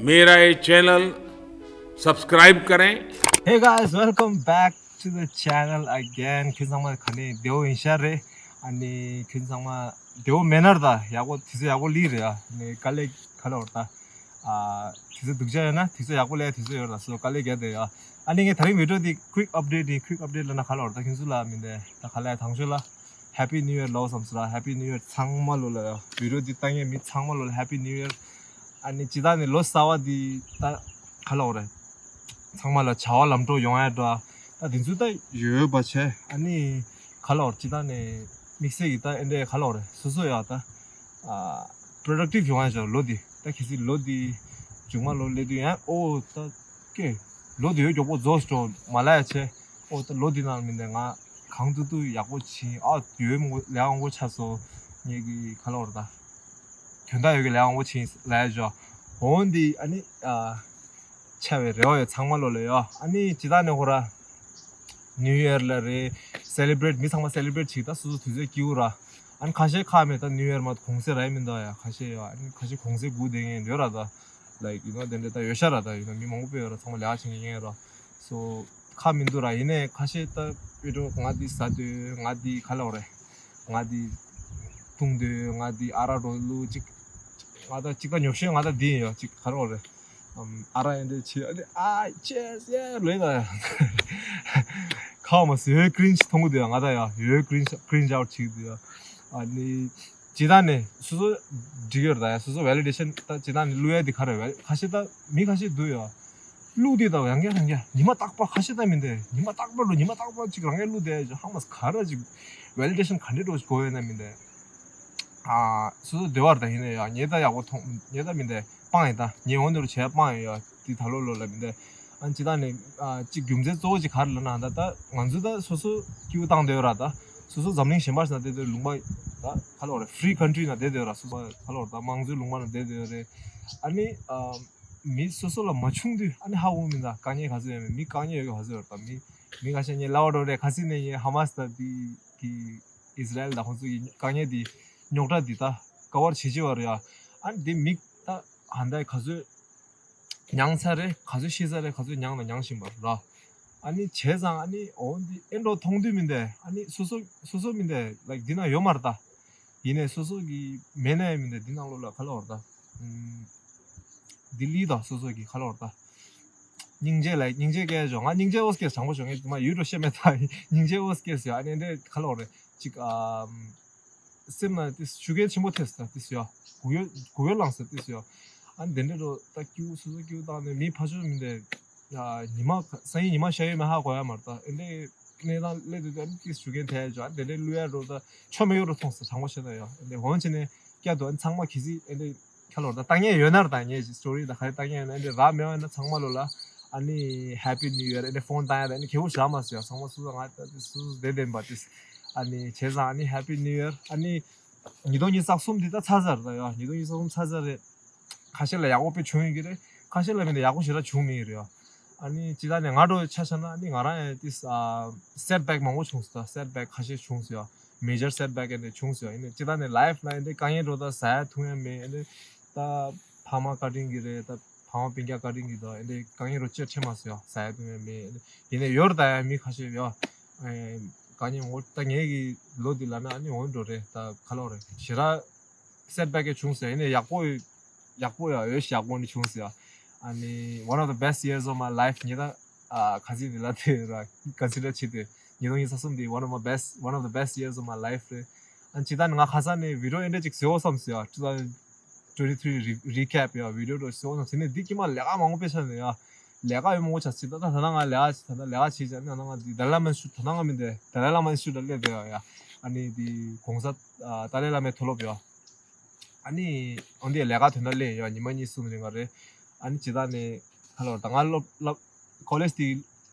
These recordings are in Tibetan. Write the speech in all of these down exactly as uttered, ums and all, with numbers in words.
मेरा ये channel subscribe करें। Hey guys, welcome back to the channel again. ཁྱེད་ཚང་མ་ག་ནས་བདེ་པོ་ཡིན་ཤག་རེད། ཨ་ནི་ཁྱེད་ཚང་མ་བདེ་པོ་མེད་ན་ར་ད་ཡག་པོ་དུས་ཚོད་ཡག་པོ་སླེབས་རེད་ཨ། ནི་དཀའ་ལས་ཁ་ལོ་ར་ད། ཨ་དུས་ཚོད་སྡུག་ཅག་ཡོད་ན་དུས་ཚོད་ཡག་པོ་སླེབས་དུས་ཚོད་ཡོད་ར་སོ་དཀའ་ལས་རྒྱག་བསྡད་ཡོད། ཨ་ནི་ངས་དེ་རིང་བི་ཌི་ཡོ་འདི་quick update ཡིན། quick update ལབ་ན་ག་ལབ་རེད་ད་ཁྱེད་ཚོ་ལ་མི་འདས་ད་ག་ལ་ཡ་དང་ཤོས་ལ་Happy New Year ལབ་བསམ་སོང་ར། Happy New Year ཚང་མ་ལོ་ལ་ཡ། བི་ཌི་ཡོ་འདི་ལྟ་མཁན་མི་ཚང་མ་ལོ་ལ་Happy New Year། ཨ་ནི་སྤྱིར་བཏང་ནས་ལོ་གསར་བ་འདི་ད་ག་ལབ་རེད། ཚང་མ་ལ་བྱ་བ་ལམ་འགྲོ་ཡོང་ཡ་འདྲ། ད་དེ་ཚོ་ད་ཡོད་པ་བྱས། ཨ་ནི་ག་ལབ་རེད། སྤྱིར་བཏང་ནས་དམིགས་བསལ་གྱི་ད་ཨེ་འདྲས་ག་ལབ་རེད། སོ་སོ་ཡ་ད་ཨ་productive ཡོང་ཡ་འདྲ་ལོ་འདི། ད་གལ་སྲིད་ལོ་འདི་མཇུག་མ་ལོ་སླེབས་དུས་ཡང་ཨོ་ད་ཀེ་ལོ་འདི་ཡོད་མགྱོགས་པོ་རྫོགས་འགྲོ་མ་ལབ་ཡ་བྱས། ཨོ་ད་ལོ་འདི་ནང་མི་འདས་ང་གང་ཐུབ་ཐུབ་ཡག་པོ་བྱིན། ཨ་ཡོད་མོ་ལས་མང་པོ་ཆགས་སོང་། ངེད་ཀྱི་ག་ལབ་རེད་ད། དོན་དག་ཡོད་ཀྱི་ལས་མང་པོ་བྱིན་ལབ་ཡ་འཇོག་འོན་ཏེ་ཨ་ནི་ཨ་ཆ་བའི་རེ་བ་ཡོད་ཚང་མ་ལོ་ལ་ཡོད། ཨ་ནི་ཇི་ལྟར་ནས་ཧོ་ར་New Year ལ་རེད། celebrate མི་ཚང་མ་celebrate བྱེད་ད་སོ་སོ་དུས་ཚོད་སྐྱིད་པོ་ར། ཨ་ནི་ཁ་ཤས་ཁག་མེད་ད་New Year མ་གུང་སེང་རག་མི་འདུག་ཡ། ཁ་ཤས་ཡོད། ཨ་ནི་ཁ་ཤས་གུང་སེང་སྒུག་བསྡད་མཁན་ཡོད་ར་ད། like you know དེ་འདྲ་ད་ཡོད་ཤག་ར། ད་you know མི་མང་པོ་ཡོད་ར། ཚང་མ་ལས་ཀ་བྱེད་མཁན་ཡིན་ར། so ཁག་མི་འདུག་ར། ཡིན་ནའི་ཁ་ཤས་ད་བི་ཌི་ཡོ་ང་འདི་ཟ་འདོད། ང་འདི་ག་ལབ་རེད། ང་འདི་འཐུང་འདོད། ང་འདི་ཨ་རག་རོ་ལུ་ཅིག་ང་ད་ཅིག་ད་ཉོབ་ཤོས་ང་ད་འདི་ཡིན་ཡ། ཅིག་ག་ལབ་རེད། ཨམ་ཨ་རག་ཨེ་འདྲ་བྱེད། ཨ་ནི་ཨ་ཅེས་ཡ་ལོས་ད་ཡ། ཁ་མ་སི་ཡོད་cringe མཐོང་གི་འདུག་ཡ། ང་ད་ཡ་ཡོད་cringe cringe out བྱེད་ཀྱི་འདུག་ཡ། ཨ་ནི་ཇི་ལྟར་ནས་སོ་སོ་འགྲིག་ཡོད་ར་ད་ཡ། སོ་སོ་validation ད་ཇི་ལྟར་ནས་བླུག་ཡ་འདི་ག་རེ་རེད། ཁ་ཤས་ད་མི་ཁ་ཤས་འདུག་ཡ། བླུག་དེ་ད་ཡང་བསྐྱར་ཡང་བསྐྱར་ཉི་མ་རྟག་པར་ཁ་ཤས་ད་མི་འདས། ཉི་མ་རྟག་པར་འགྲོ་ཉི་མ་རྟག་པར་ཅིག་རང་ཡང་བླུག་བསྡད་ཡ། ཧ་མ་ག་རེ་ཅིག་validation ག་འདྲས་འགྲོ་ཞིག་དགོས་ཡོད་ན་མི་འདས། ཨ་སོ་སོ་བདེ་བར་ད་ཡིན་ན་ཡང་ཉེ་ད་ཡག་པོ་མཐོང་ཉེ་ད་མི་འདས་སྤང་ཡིན་ད། ཉེ་འོང་དུ་བྱས་སྤང་ཡིན་ཡ། དེ་ད་ལོ་ལོ་ལ་མི་འདས། ཨ་ཅི་ད་ནས་ཨ་ཅིག་རྒྱུ་མཚན་གཙོ་བོ་ཅིག་ག་རེ་ལབ་ན་ད་ད་ང་ཚོ་ད་སོ་སོ་སྐྱིད་པོ་བཏང་བསྡད་ཡོད་ར། ད་སོ་སོ་འཛམ་གླིང་གཞན་པ་ཞིག་ན་བསྡད་དུས་ལུང་པ་ད་ག་ལབ་རེད། free country ན་བསྡད་དུས་ར། སོ་སོ་ག་ལབ་རེད། ད་དམངས་གཙོའི་ལུང་པ་ན་བསྡད་དུས་རེད། ཨ་ནི་ཨ་མི་སོ་སོ་ལ་མ་བྱུང་དུས་ཨ་ནི་ཧ་གོ་མི་འདུག་དཀའ་ངལ་ག་ཚོད་ཡོད་མེད། མི་དཀའ་ངལ་ཡོད་ག་ཚོད་ཡོད་རེད། ད་མི་མི་ཁ་ཤས་ངས་ལབ་འགྲོ་རེད། ཁ་སང་ནས་ངས་ཧ་མ་སི་དང་དེ་གི་ཨིས་ར་ཨེལ་དང་ཁོང་ཚོ་གི་དཀའ་ངལ་དེ་རྙོག་དྲ་དེ་ད་ཀ་བར་བྱེད་ཀྱི་ཡོད་རེད་ཡ། ཨ་ནི་དེ་མི་ད་ཧ་ད་ག་ཚོད་མྱངས་ཚར་རེད། ག་ཚོད་ཤེས་ཚར་རེད། ག་ཚོད་མྱངས་དང་མྱང་བཞིན་པ་ར། ཨ་ནི་བྱས་ཙང་ཨ་ནི་འོ་འདི་ཨེ་འགྲོ་མཐོང་དུས་མི་འདས། ཨ་ནི་སོ་སོ་སོ་སོ་མི་འདས་like འདི་ན་ཡོད་མ་རེད་ད། ཡིན་ནའི་སོ་སོ་གི་མེད་ན་ཡང་མི་འདས། འདི་ནང་ལོགས་ལ་ག་ལབ་རེད་ད། ཨུམ། འདི་ལི་ད་སོ་སོ་གི་ག་ལབ་རེད་ད། སྙིང་རྗེ་ལ་སྙིང་རྗེ་སྐྱེ་ཞོག་ང་སྙིང་རྗེ་ཨོ་སྐྱེས་དྲང་པོ་ཞོག་ངས་མ་ཡུལ་འགྲོ་ཤེས་མེད་ད། སྙིང་རྗེ་ཨོ་སྐྱེས་ཡོད། ཨ་ནི་འདི་ག་ལབ་རེད་ཅིག་ཨམ། སེམས་ན་ཏིས་ཞུ་མཁན་ཆེན་པོ་ཐེབས་སོང་ད་ཏིས་ཡོ། གུ་ཡོ་གུ་ཡོ་ལངས་སོང་ཏིས་ཡོ། ཨ་ནི་དེ་འདྲ་རོ་ད་སྐྱིའུ་སོ་སོ་སྐྱིའུ་བཏང་ནས་མི་ཕ་ཆོས་མི་འདྲ། ཉི་མ་སང་ཉིན་ཉི་མ་ཤར་ཡོད་མེད་ཧ་གོ་ཡ་མ་རེད་ད། ཨེ་འདྲའི་གནས་སྟངས་སླེབས་དུས་ཨ་ནི་ཏིས་ཞུ་མཁན་དེ་ཡ་ཅོ་ཨ་ནི་དེ་འདྲའི་བླུ་ཡ་རོ་ད་ཆོ་མེད་ཡོ་རོ་མཐོང་སོང་དྲང་པོ་བཤད་ན་ཡོ། ཨེ་འདྲའི་འོན་ཆེ་ནས་སྐྱ་དུ་ཨ་ནི་ཚང་མ་གི་སི་ཨེ་འདྲའི་ཁ་ལོར་ད་ལྟ་ངས་ཡོད་ན་ར་ད་ངས་ཀྱི་story ད་ག་རེ་ལྟ་ངས་ཡོད་ན་ཨེ་འདྲའི་ར་མེད་བ་ན་ཚང་མ་ལོ་ལ་ཨ་ནི་Happy New Year ཨེ་འདྲའི་phone བཏང་ཡ་ད་ཨེ་འདྲའི་ཁེ་བོ་བཞག་མ་སོང་ཡ། ཚང་མ་སུ་ས་ང་ད་ཏིས་སུ་སུ་བདེ་བདེན་པ་ཏིས་ཨ་ནི་བྱས་ཙང་ཨ་ནི་Happy New Year ཨ་ནི། ཉིས་སྟོང་ཉི་ཤུ་རྩ་གསུམ་འདི་ད་ཚར་ཚར་རེད་ཡ། ཉིས་སྟོང་ཉི་ཤུ་རྩ་གསུམ་ཚར་ཚར་རེད། ཁ་ཤས་ལ་ཡག་པོ་དཔེ་བྱུང་ཡོད་ཀྱི་རེད། ཁ་ཤས་ལ་མི་འདྲ་ཡག་པོ་ཞེ་དྲག་བྱུང་མེད་ཀྱི་རེད་ཡ། ཨ་ནི་ཅི་ད་ནས་ང་འགྲོ་ཆ་བཞག་ན་ཨ་ནི་ང་རང་ཡང་ཏིས་ཨ་setback མང་པོ་བྱུང་སོང་། ད་setback ཁ་ཤས་བྱུང་སོང་ཡ། major setback ཨེ་འདྲ་བྱུང་སོང་ཡ། ཡིན་ནའི་ཅི་ད་ནས་life ལ་ཨེ་འདྲ་དཀའ་ངལ་འགྲོ་ད་ཟ་ཡ་འཐུང་ཡ་མེད། ཨེ་འདྲ་ད་ཕ་མ་བཀའ་དྲིན་གྱིས་རེད། ད་ཕ་མ་སྤུན་ཀྱག་བཀའ་དྲིན་གྱིས་ད་ཨེ་འདྲ་དཀའ་ངལ་རོ་ཅེར་ཆེ་མ་སོང་ཡ། ཟ་ཡ་འཐུང་ཡ་མེད། ཨེ་འདྲ་ཡིན་ནའི་ཡོད་རེད་ད་ཡ་མི་ཁ་ཤས་ཡ། དཀའ་ངལ་ངོ་ད་ངེད་ཀྱི་ལོ་འདི་ལ་ན་ཨ་ནི་འོན་འགྲོ་རེད། ད་ག་ལོ་རེད་ཞེ་དྲག setback ཡ་བྱུང་ཟེར། ཡིན་ནའི་ཡག་པོ་ཡག་པོ་ཡ་འོས་ཤིག་ཡག་པོ་ནི་བྱུང་ཟེར། ཨ་ནི་one of the best years of my life ཉེ་ད་ཨ་ཁ་སི་འདི་ལ་དེ་ར་consider བྱེད་དེ་ཉིས་སྟོང་ཉི་ཤུ་རྩ་གསུམ་འདི་one of my best one of the best years of my life རེད། ཨ་ནི་ཅི་ད་ནི་ང་ཁ་སང་ནས་video ཨེ་འདྲ་ཅིག་བཟོ་བསམ་ཟེར། two thousand twenty three recap ཡ་video འགྲོ་བཟོ་བསམ་ཟེར་ནས་འདི་ཀྱི་མ་ལས་ཀ་མང་པོ་དཔེ་ཆ་ནས་ཡ་ལས་ཀ་ཡོད་མང་པོ་ཆ་ཟེར། ད་ད་ད་ན་ང་ལས་ཀ་ད་ད་ལས་ཀ་བྱེད་ཅག་ནི་ད་ན་ང་འདི་Dalai Lama Institute ད་ན་ང་མི་འདི་Dalai Lama Institute ལ་སླེབས་བསྡད་ཡ། ཨ་ནི་འདི་གོང་ས་ཏཱ་ལའི་བླ་མའི་མཐོ་སློབ་ཡ། ཨ་ནི་འོན་ཏེ་ལས་ཀ་དོན་དག་ལས་ཡོད་ཉི་མ་གཉིས་གསུམ་རིང་ག་རེད། ཨ་ནི་ཇི་ལྟར་ནས་ཧ་ལོ་ད་ང་སློབ་སློབ་college དེ་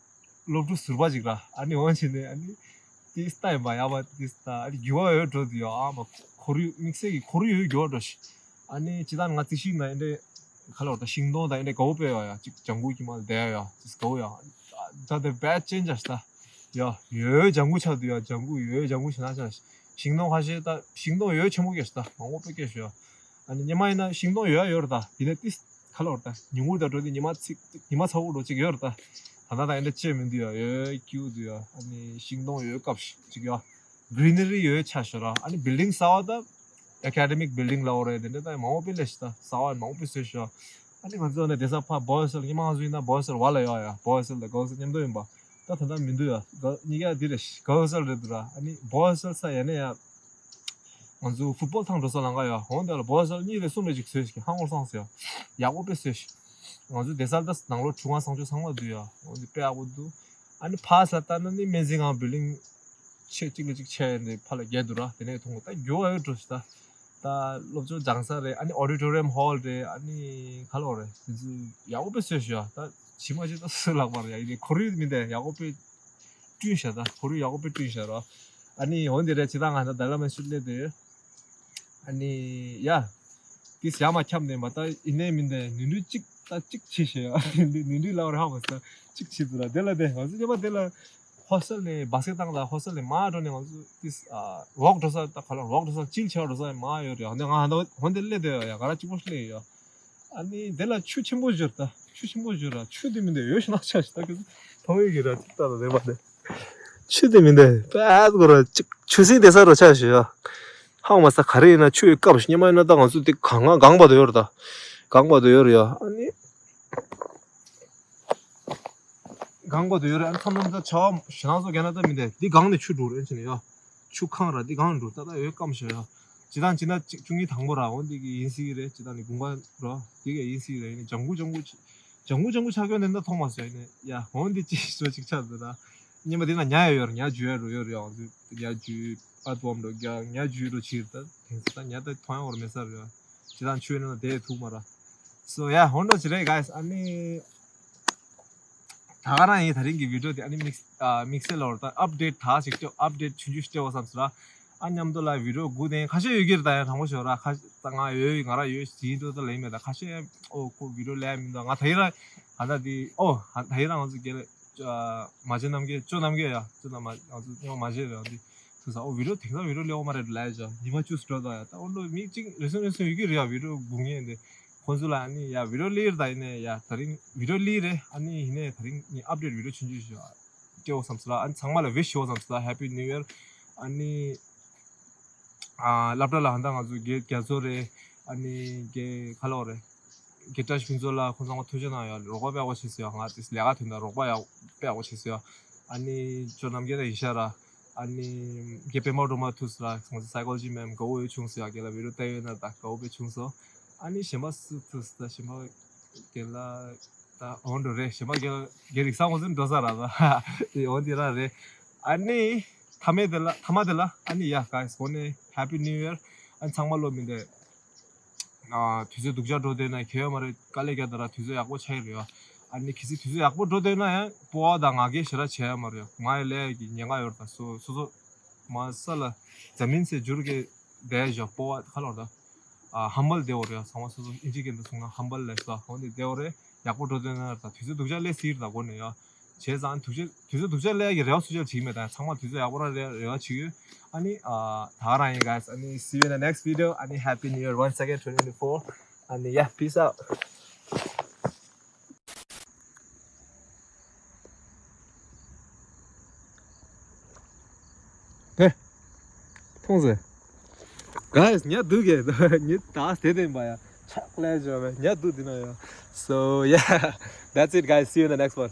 སློབ་ཕྲུག་ཟུར་པ་ཅིག་ར། ཨ་ནི་འོན་ཆེ་ནས་ཨ་ནི་དེ་ལྟ་ཡིན་པ་ཡག་པ་དེ་ལྟ་ཨ་ནི་འགྱུར་བ་ཡོད་འགྲོ་དུ་ཡོད། ཨ་མ་ཁོར་ཡུག་དམིགས་བསལ་གྱི་ཁོར་ཡུག་ཡོད་འགྱུར་བ་འགྲོ་ཤི། ཨ་ནི་ཇི་ལྟར་ང་རྩིས་ཤིག་ན་ཨེ་འདྲས་ཁ་ལོར་ད་ཤིང་སྡོང་དང་ཨེ་འདྲས་དགའ་བོ་སྤེལ་བ་ཡ་ཅིག་ལྗང་གུ་གི་མ་བསྡད་ཡ་ཅིག་དགའ་བོ་ཡ། ད་the bad change ཨ་ཤི་ད། ཡ་ཡོད་ལྗང་གུ་ཆགས་འདུག་ཡ། ལྗང་གུ་ཡོད་ལྗང་གུ་ཞེ་ན་ཆགས། ཤིང་སྡོང་ཁ་ཤས་ད་ཤིང་སྡོང་ཡོད་ཆེན་པོ་སྐྱེས་ཤག་ད་མང་པོ་དཔེ་སྐྱེས་ཤག་ཡ། ཨ་ནི་སྔོན་མ་ཡིན་ན་ཤིང་སྡོང་ཡོད་ཡ་ཡོད་རེད་ད། ཡིན་ནའི་ཏིས་ ག་ལ་བར་ད་ཉིན་གུང་དང་འགྲོ་དུས་ཉི་མ་ཚིག་ཉི་མ་ཚ་བོ་འགྲོ་གཅིག་ཡོད་རེད་ད། ད་ལྟ་ད་ཨེ་འདྲ་བྱེད་མི་འདུག་ཡ། ཡོད་སྐྱིད་འདུག་ཡ། ཨ་ནི་ཤིང་སྡོང་ཡོད་སྐབས་ཤིག་ཅིག་ཡ། གྷི་རི་ན་རི་ཡོད་ཆ་ཤོ་ར། ཨ་ནི་བིལ་ཌིང་གསར་བ་ད་ཨེ་ཀ་ཌེ་མིག་བིལ་ཌིང་ལ་འོ་རེད། དེ་འདྲ་ད་མང་པོ་སྤེལ་ལེ་ཤི་ད་གསར་བ་མང་པོ་བཟོས་ཤོ། ཨ་ནི་ང་ཚོ་ནས་བསྡད་ས་ཕ་བྷོ་ཨེ་སི་ཨེལ་ཉི་མ་ང་ཚོ་ཡིན་ན་བྷོ་ཨེ་སི་ཨེལ་བ་ལ་ཡོད་ཡ། བྷོ་ཨེ་སི་ཨེལ་དང་གྷརལ་སི་ཨེལ་མཉམ་དུ་ཡིན་པ། ད་ད་ལྟ་མི་འདུག་ཡ། གྷརལ་གཉིས་ཀ་འདི་རེད། གྷརལ་སི་ཨེལ་རེད་འདུག་ར། ཨ་ནི་བྷོ་ཨེ་སི་ཨེལ་ས་ཡ་ནས་ཡ། ང་ཚོ་ཕུཊ་བྷོལ་ཐང་འགྲོ་ས་ལམ་ཁ་ཡ། འོན་ཏེ་ལ་བྷོ་ཨེ་སི་ཨེལ་གཉིས་རེ་གསུམ་རེ་ཅིག་བཟོས་ཤིག་ཧང་ངོར་སངས་སོ་ཡ། ཡག་པོ་དཔེ་བཟོས་ཤིག་ང་ཚོ་བསྡད་ས་ད་ནང་ལོགས་ཆུ་སྒང་གསང་སྤྱོད་ཚང་མ་འདུག་ཡ། འོན་ཏེ་དཔེ་ཡག་པོ་འདུག་ཨ་ནི་ཕར་ས་ལྟ་ན་ནི་སྨན་རྩིས་ཁང་བིལ་ཌིང་ཆེ་གཅིག་ལ་གཅིག་ཆེ་ཡ་ནི་ཕར་ལ་རྒྱས་འདུག་ར། དེ་ནས་མཐོང་གོ་ད་མགྱོགས་ཡོད་འགྲོ་ཤི་ད། ད་སློབ་སྦྱོང་སྦྱང་ས་རེད། ཨ་ནི་ཨོ་ཌི་ཊོ་རི་ཡམ་ཧོལ་རེད། ཨ་ནི་ག་ལོག་རེད། དེ་ཚོ་ཡག་པོ་དཔེ་བཟོས་ཤི་ཡ། ད་ཇི་མ་ཇི་ད་སུ་ལག་པར་ཡ་ཡིན་ནི་ཁོར་ཡུག་མི་འདྲ་ཡག་པོ་དཔེ་བསྐྲུན་ཤག་ད་ཁོར་ཡུག་ཡག་པོ་དཔེ་བསྐྲུན་ཤག་རོ། ཨ་ནི་འོན་ཏེ་རེད། ཇི་ལྟར་ང་ད་ཌ་ལ་མན་ཤུད་སླེབས་དེ་ཡོད། ཨ་ནི་ཡ། དེ་ཟ་མ་ཁྱབ་ནས་མ་ད་ཡིན་ནའི་མིན་ཏེ་ནུས་མཐུ་གཅིག་ད་གཅིག་བྱེད་ཤེས་ཡ། ནུས་མཐུ་ལ་ར་ཧ་མ་ས་གཅིག་བྱེད་དུ་ལ་དེ་ལ་དེ་ང་ཚོ་ཉི་མ་དེ་ལ་ཧོ་སི་ཊེལ་ནས་བ་སེ་བཏང་ལ་ཧོ་སི་ཊེལ་ནས་མ་འགྲོ་ནས་ང་ཚོ་དེ་ཝོག་འགྲོ་ས་ད་ག་ལ་ཝོག་འགྲོ་ས་ཅིལ་ཆ་འགྲོ་ས་མ་ཡོད་རེད། ཨ་ནི་ང་ཧ་ད་འོན་ཏེ་སླེབས་དེ་ཡ་ག་ར་གཅིག་པོ་སླེབས་ཡོད། ཨ་ནི་དེ་ལ་ཆུ་ཆེན་པོ་བཞུར་ད། ཆུ་ཆེན་པོ་བཞུར་ར། ཆུ་དེ་མིན་དེ་ཡོད་ཤི་ན་ཆ་ཤི་ད་གི་ཐོང་ཡོད་གི་ར། ཅིག་ད་ལ་དེ་མ་དེ་ཆུ་དེ་མིན་དེ་པད་གོ་ར་ཅིག་ཆུ་སྲིན་དེ་ས་རོ་ཆ་ཤི་ཡ། ཧང་མ་ས་ག་རེ་ཡིན་ན་ཆུ་ཡོད་སྐབས་ཤི་ཉི་མ་ཡིན་ན་ད་ང་ཚོ་དེ་གང་གང་གང་བ་དུ་ཡོད་ར་ད། གང་བ་དུ་ཡོད་ར་ཡ། ཨ་ནི་གང་བ་དུ་ཡོད་ར། ཨ་ནི་མཚམས་མཚམས་ད་ཆ་བ་ཞི་ན་སོ་ག་ན་ད་མིན་དེ་འདི་གང་ནས་ཆུ་འགྲོ་རེད་ཅི་ནས་ཡ། ཆུ་ཁང་ར་འདི་གང་འགྲོ་ད་ད་ཡོད་སྐམ་ཤ་ཡ། ཇི་ལྟར་ཇི་ལྟར་ཅིག་བཅུ་གཉིས་དང་པོ་ར་འོ་འདི་གི་ཡིན་སྲིད་རེད། ཇི་ལྟར་ནི་དགུན་ཁ་ར་འདི་གི་ཡིན་སྲིད་རེད། ཡིན་ནི་ལྗང་གུ་ལྗང་གུ་ཅི་ལྗང་གུ་ལྗང་གུ་ཆགས་ཀྱོན་དེ་འདྲ་མཐོང་མ་སོང་། ཡིན་ནི་ཡ་འོ་འདི་ཅི་ཞོ་ཅིག་ཆགས་འདུག་ད། སྙེ་མ་འདི་ན་ཉ་ཡ་ཡོད་ར། ཉ་རྒྱུ་ཡ་རུ་ཡོད་ར་ཡ། འོ་འདི་ཉ་རྒྱུ་ཨ་ཏོམ་ར་རྒྱ་ཉ་རྒྱུ་རུ་ཕྱིར་ད་དེང་སང་ད་ཉ་ད་མཐོང་ཡ་བར་མེད་ས་ར་ཡ། ཇི་ལྟར་ཆུ་ཡིན་ན་དེ་ཐུག་མ་ར། So yeah, འོ་འདྲ་ཅི་རེད་guys། ཨ་ནི་ད་ག་རང་ཡིན། ད་རིང་གི་བི་ཌི་ཡོ་དེ་ཨ་ནི་དམིགས་ཨ་དམིགས་བསལ་ལ་བར་ད་ཨབ་ཌེཊ་ད་ཞིག་སྤྲད། ཨབ་ཌེཊ་ཆུང་ཆུང་སྤྲད་བ་བསམ་སོང་ར། ཨ་མཉམ་དུ་ལ་བི་ཌི་ཡོ་དགུ་དེ་ཁ་ཤས་ཡོད་ཀྱི་རེད། ད་ཡང་དྲང་པོ་ཞོག་ར། ཁ་ཤས་ད་ང་ཡོད་ང་ར་ཡོད་ཟིན་འགྲོ་ད་ལེ་མེད། ད་ཁ་ཤས་ཨོ་ཁོ་བི་ཌི་ཡོ་ལས་མི་འདུག་ང་ད་ཡིན་ར་ང་ད་དེ་ཨོ་ད་ཡིན་ར་ང་ཚོ་རྒྱལ་ཨ་མ་བྱེད་རྣམ་རྒྱལ་ཅོ་རྣམ་རྒྱལ་ཡ་ཅོ་རྣམ་མ་ང་ཚོ་ཉོ་མ་བྱེད་རེད། འདི་ཐུག་ས་ཨོ་བི་ཌི་ཡོ་དེང་སང་བི་ཌི་ཡོ་ལེགས་པོ་མ་རེད་ལབ་ཡ་ཅོ་ཉི་མ་བཅུ་སྤྲོད་ད་ཡ། ད་ཨོ་ལོ་མི་གཅིག་རེ་ཟུང་རེ་ཟུང་ཡོད་ཀྱི་རེད་ཡ། བི་ཌི་ཡོ་སྒུག་མཁན་དེ་ཁོང་ཚོ་ལ་ཨ་ནི་ཡ་བི་ཌི་ཡོ་ལེགས་རེད། ད་ཡིན་ནའི་ཡ་ད་རིང་བི་ཌི་ཡོ་ལེགས་རེད། ཨ་ནི་ཡིན་ནའི་ད་རིང་ངས་ཨབ་ཌེཊ་བི་ཌི་ཡོ་ཆུང་ཆུང་ཞིག་སྤྲད་འོ་བསམ་སོང་ལ། ཨ་ནི་ཚང་མ་ལ་ཝིཤ་ཞུ་འོ་བསམ་སོང་ལ། Happy New Year། ཨ་ནི་ཨ་སློབ་གྲྭ་ལ་ཧན་ད་ང་ཚོ་རྒན་རྒྱ་མཚོ་རེད། ཨ་ནི་རྒན་ག་ལོ་རེད། རྒན་བཀྲ་ཤིས་ཕུན་ཚོགས་ལགས་ཁོང་ཚང་མ་ཐུགས་རྗེ་གནང་ཡ། རོགས་པ་དཔེ་ཡག་པོ་བྱས་སོང་ཡ། ང་དེ་ལས་ཀ་དོན་དག་རོགས་པ་ཡག་དཔེ་ཡག་པོ་བྱས་སོང་ཡ། ཨ་ནི་ཅོ་རྣམ་རྒྱལ་དང་ཡིན་ཤག་ར། ཨ་ནི་རྒན་པད་མ་སྒྲོལ་མ་ཐུག་སོང་ར། ང་ཚོ་སའི་ཀོ་ལོ་ཇི་མེམ་དགའ་བོ་ཡོད་བྱུང་སོང་ཡ། རྒན་ལ་བི་ཌི་ཡོ་བལྟས་ཡོད་ན་ད་དགའ་བོ་དཔེ་བྱུང་སོང་། ཨ་ནི་གཞན་པ་སུ་ཐུག་སོང་ད་གཞན་པ་རྒན་ལ། ད་འོ་འགྲོ་རེད། གཞན་པ་རྒན་རྒན་རིགས་བཟང་བོ་ཚོ་འགྲོ་ས་ར་ད། དེ་འོ་འདི་ར་རེད། ཨ་ནི་མཐའ་མའི་དེ་ལ་མཐའ་མ་དེ་ལ་ཨ་ནི་ཡ་guys གོ་ནས་Happy New Year། ཨ་ཚང་མ་ལོ་མི་འདས། ཨ་དུས་ཚོད་སྡུག་ཅག་འགྲོ་བསྡད་ན་གལ་ཡོད་མ་རེད། དཀའ་ལས་རྒྱག་ད་ར་དུས་ཚོད་ཡག་པོ་ཆགས་ཡི་རེད་ཡ། ཨ་ནི་གལ་སྲིད་དུས་ཚོད་ཡག་པོ་འགྲོ་བསྡད་ན་ཡང་སྤོ་བ་དང་ང་རྒྱལ་ཞེ་དྲག་བྱས་ཡ་མ་རེད་ཡ། ང་ཡི་ལས་ཀྱི་ཉེན་ཁ་ཡོད་རེད་ད། སོ་སོ་སོ་མ་ས་ལ་འཛམ་གླིང་ཚེ་འཇུར་གྱི་བསྡད་བཞག་སྤོ་བ་ཁ་ལོར་ད། ཨ་ཧམ་བལ་བསྡད་འོ་རེད་ཡ། ཚང་མ་སོ་སོ་ཨིན་ཇི་སྐད་དུ་གསུངས་ན་ཧམ་བལ་ལབ་ས་འོ་འདི་བསྡད་འོ་རེད། ཡག་པོ་འགྲོ་དོན་ན་ད་དུས་ཚོད་སྡུག་ཅག་སླེབས་སྲིད་ད་གོ་ནས་ཡ། བྱས་ཙང་དུས་ཚོད་དུས་ཚོད་སྡུག་ཅག་སླེབས་ཡ་གི་རེ་བ་སུ་ཅག་བྱེད་ཀྱི་མེད། ད་ཚང་མ་དུས་ཚོད་ཡག་པོ་ར་རེ་རེ་བ་བྱེད་ཀྱི་ཡོད། ཨ་ནི་ཨ་ད་ག་རང་ཡིན་guys། ཨ་ནི་see you in the next video། ཨ་ནི Happy New Year once again twenty twenty-four། ཨ་ནི་yeah, peace out། ཧེ། མཐོང་ཟེ། Guys ཉ་དུག་གེ་ཉི་ད་དེ་དེན་པ་ཡ། ཆག་ལས་བྱོས་བས་ཉ་དུག་དེ་ན་ཡ། So yeah, that's it guys, see you in the next one།